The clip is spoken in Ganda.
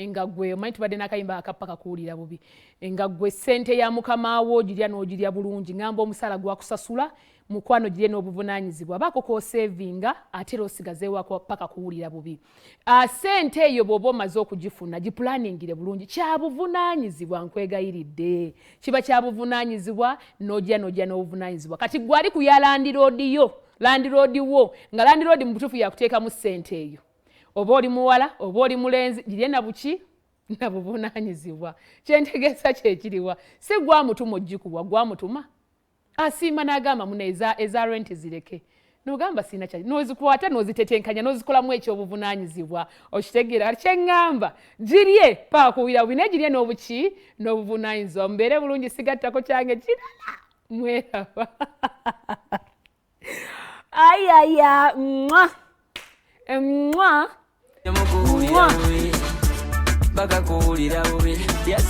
Nga gwe omanyi tubadde n'akayimba akapaka kuwulira bubi, nga gwe ssente ya mukama wo ogirya n'ogirya bulungi. Ŋŋamba omusaala gwakusasula, mukwano, girye n'obuvunaanyizibwa, baako k'osevinga, ate era osigazeewako paka kuwulira bubi. Ssente eyo bw'oba omaze okugifuna, giplaningire bulungi. Kyabuvunaanyizibwa, nkwegayiridde, kiba kyabuvunaanyizibwa n'ojja n'obuvunaanyizibwa. Kati gwe ali ku ya landlord yo, landlord wo, nga landlord mu butuufu yakuteekamu ssente eyo, oba oli muwala oba oli mulenzi, girye na buki? Nabuvunaanyizibwa. Kyentegeeza kyekiriwa? Si gwamutuma ogikuwa, gwamutuma asiima n'agamba muno eza renti zireke, nogamba sina kya, nozikwata nozitetenkanya nozikolamu ekyobuvunaanyizibwa. Okitegeera? Kati kyeŋŋamba, girye paakuwira bubi, naye girye n'obuki? N'obuvunaanyizibwa. Mubeere bulungi, sigattako kyange kirala, mweraba. Ayaya, mwa mwa. Mukuwulira bubi, bakakuwulira bubi, yes.